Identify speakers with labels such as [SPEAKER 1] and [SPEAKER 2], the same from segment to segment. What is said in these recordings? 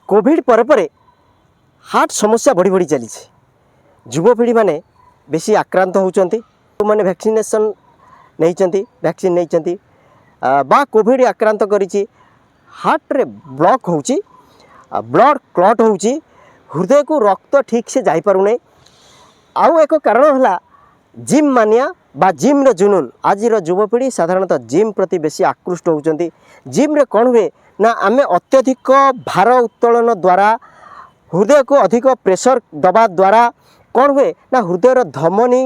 [SPEAKER 1] Covid ପରେ ପରେ heart ସମସ୍ୟା ବଢ଼ି ବଢ଼ି ଚାଲିଛି। ଯୁବପିଢ଼ିମାନେ ବେଶୀ ଆକ୍ରାନ୍ତ ହେଉଛନ୍ତି। ଯେଉଁମାନେ ଭ୍ୟାକ୍ସିନେସନ୍ ନେଇଛନ୍ତି, ଭ୍ୟାକ୍ସିନ୍ ନେଇଛନ୍ତି ବା କୋଭିଡ଼ ଆକ୍ରାନ୍ତ କରିଛି, ହାର୍ଟରେ ବ୍ଲକ୍ ହେଉଛି, ବ୍ଲଡ଼ କ୍ଲଟ୍ ହେଉଛି, ହୃଦୟକୁ ରକ୍ତ ଠିକ୍ସେ ଯାଇପାରୁନାହିଁ। ଆଉ ଏକ କାରଣ ହେଲା ଜିମ୍ ମାନିଆ ବା ଜିମ୍ର ଜୁନୁନ। ଆଜିର ଯୁବପିଢ଼ି ସାଧାରଣତଃ ଜିମ୍ ପ୍ରତି ବେଶୀ ଆକୃଷ୍ଟ ହେଉଛନ୍ତି। ଜିମ୍ରେ କ'ଣ ହୁଏ ନା, ଆମେ ଅତ୍ୟଧିକ ଭାର ଉତ୍ତୋଳନ ଦ୍ୱାରା, ହୃଦୟକୁ ଅଧିକ ପ୍ରେସର ଦେବା ଦ୍ୱାରା କ'ଣ ହୁଏ ନା, ହୃଦୟର ଧମନୀ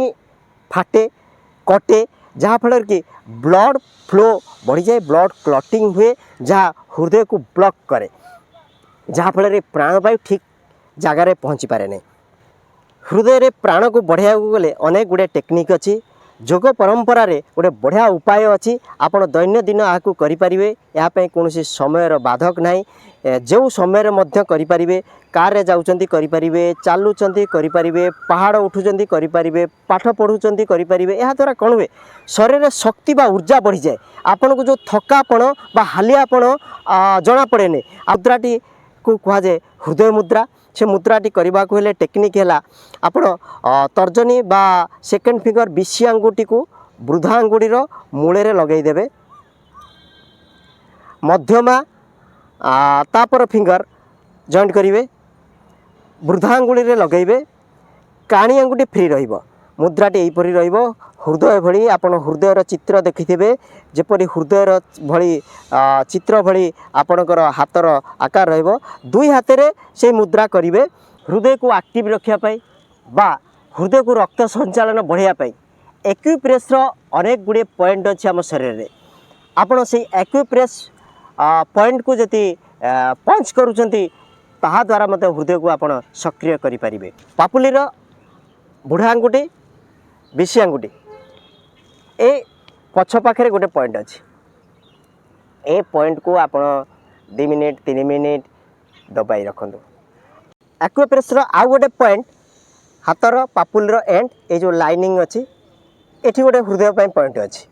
[SPEAKER 1] ଫାଟେ, କଟେ, ଯାହାଫଳରେ କି ବ୍ଲଡ଼ ଫ୍ଲୋ ବଢ଼ିଯାଏ, ବ୍ଲଡ଼ କ୍ଲଟିଂ ହୁଏ, ଯାହା ହୃଦୟକୁ ବ୍ଲକ୍ କରେ, ଯାହାଫଳରେ ପ୍ରାଣବାୟୁ ଠିକ୍ ଜାଗାରେ ପହଞ୍ଚି ପାରେ ନାହିଁ। ହୃଦୟରେ ପ୍ରାଣକୁ ବଢ଼ାଇବାକୁ ଗଲେ ଅନେକ ଗୁଡ଼ିଏ ଟେକ୍ନିକ୍ ଅଛି। ଯୋଗ ପରମ୍ପରାରେ ଗୋଟେ ବଢ଼ିଆ ଉପାୟ ଅଛି। ଆପଣ ଦୈନନ୍ଦିନ ଏହାକୁ କରିପାରିବେ। ଏହା ପାଇଁ କୌଣସି ସମୟର ବାଧକ ନାହିଁ। ଯେଉଁ ସମୟରେ ମଧ୍ୟ କରିପାରିବେ। କାରରେ ଯାଉଛନ୍ତି, କରିପାରିବେ। ଚାଲୁଛନ୍ତି, କରିପାରିବେ। ପାହାଡ଼ ଉଠୁଛନ୍ତି, କରିପାରିବେ। ପାଠ ପଢ଼ୁଛନ୍ତି, କରିପାରିବେ। ଏହାଦ୍ୱାରା କ'ଣ ହୁଏ? ଶରୀରରେ ଶକ୍ତି ବା ଉର୍ଜା ବଢ଼ିଯାଏ। ଆପଣଙ୍କୁ ଯେଉଁ ଥକାପଣ ବା ହାଲିଆପଣ ଜଣାପଡ଼େନି। ମୁଦ୍ରାଟିକୁ କୁହାଯାଏ ହୃଦୟ ମୁଦ୍ରା। ସେ ମୁଦ୍ରାଟି କରିବାକୁ ହେଲେ ଟେକ୍ନିକ୍ ହେଲା, ଆପଣ ତର୍ଜନୀ ବା ସେକେଣ୍ଡ ଫିଙ୍ଗର, ବିଶି ଆଙ୍ଗୁଠିକୁ ବୃଦ୍ଧା ଆଙ୍ଗୁଠିର ମୂଳରେ ଲଗାଇଦେବେ। ମଧ୍ୟମା, ତାପର ଫିଙ୍ଗର ଜଏଣ୍ଟ କରିବେ, ବୃଦ୍ଧା ଆଙ୍ଗୁଳିରେ ଲଗାଇବେ। କାଣି ଆଙ୍ଗୁଠି ଫ୍ରି ରହିବ। ମୁଦ୍ରାଟି ଏହିପରି ରହିବ, ହୃଦୟ ଭଳି। ଆପଣ ହୃଦୟର ଚିତ୍ର ଦେଖିଥିବେ, ଯେପରି ହୃଦୟର ଭଳି ଚିତ୍ର ଭଳି ଆପଣଙ୍କର ହାତର ଆକାର ରହିବ। ଦୁଇ ହାତରେ ସେଇ ମୁଦ୍ରା କରିବେ। ହୃଦୟକୁ ଆକ୍ଟିଭ ରଖିବା ପାଇଁ ବା ହୃଦୟକୁ ରକ୍ତ ସଞ୍ଚାଳନ ବଢ଼ାଇବା ପାଇଁ ଏକ୍ୟୁପ୍ରେସର ଅନେକ ଗୁଡ଼ିଏ ପଏଣ୍ଟ ଅଛି ଆମ ଶରୀରରେ। ଆପଣ ସେଇ ଆକ୍ୟୁପ୍ରେସ୍ ପଏଣ୍ଟକୁ ଯଦି ପଞ୍ଚ କରୁଛନ୍ତି, ତାହା ଦ୍ୱାରା ମଧ୍ୟ ହୃଦୟକୁ ଆପଣ ସକ୍ରିୟ କରିପାରିବେ। ପାପୁଲିର ବୁଢ଼ା ଆଙ୍ଗୁଠି, ବିଶି ଆଙ୍ଗୁଠି, ଏ ପଛ ପାଖରେ ଗୋଟେ ପଏଣ୍ଟ ଅଛି। ଏ ପଏଣ୍ଟକୁ ଆପଣ 2 ମିନିଟ୍, 3 ମିନିଟ୍ ଦବାଇ ରଖନ୍ତୁ। ଆକ୍ୟୁପ୍ରେସର ଆଉ ଗୋଟେ ପଏଣ୍ଟ, ହାତର ପାପୁଲିର ଏଣ୍ଡ, ଏଇ ଯେଉଁ ଲାଇନିଂ ଅଛି, ଏଠି ଗୋଟେ ହୃଦୟ ପାଇଁ ପଏଣ୍ଟ ଅଛି।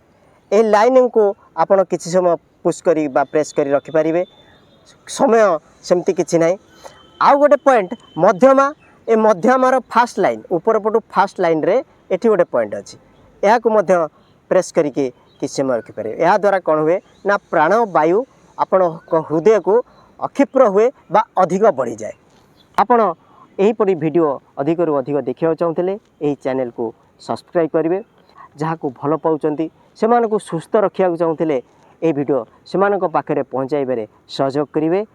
[SPEAKER 1] ଏହି ଲାଇନିଂକୁ ଆପଣ କିଛି ସମୟ ପୁସ୍ କରି ବା ପ୍ରେସ୍ କରି ରଖିପାରିବେ। ସମୟ ସେମିତି କିଛି ନାହିଁ। ଆଉ ଗୋଟେ ପଏଣ୍ଟ ମଧ୍ୟମା, ଏ ମଧ୍ୟମାର ଫାଷ୍ଟ ଲାଇନ୍, ଉପର ପଟୁ ଫାଷ୍ଟ ଲାଇନ୍ରେ ଏଠି ଗୋଟେ ପଏଣ୍ଟ ଅଛି। ଏହାକୁ ମଧ୍ୟ ପ୍ରେସ୍ କରିକି କିଛି ସମୟ ରଖିପାରିବେ। ଏହାଦ୍ୱାରା କ'ଣ ହୁଏ ନା, ପ୍ରାଣବାୟୁ ଆପଣଙ୍କ ହୃଦୟକୁ କ୍ଷିପ୍ର ହୁଏ ବା ଅଧିକ ବଢ଼ିଯାଏ। ଆପଣ ଏହିପରି ଭିଡ଼ିଓ ଅଧିକରୁ ଅଧିକ ଦେଖିବାକୁ ଚାହୁଁଥିଲେ ଏହି ଚ୍ୟାନେଲକୁ ସବସ୍କ୍ରାଇବ୍ କରିବେ। ଯାହାକୁ ଭଲ ପାଉଛନ୍ତି, ସେମାନଙ୍କୁ ସୁସ୍ଥ ରଖିବାକୁ ଚାହୁଁଥିଲେ ଏହି ଭିଡ଼ିଓ ସେମାନଙ୍କ ପାଖରେ ପହଞ୍ଚାଇବାରେ ସହଯୋଗ କରିବେ।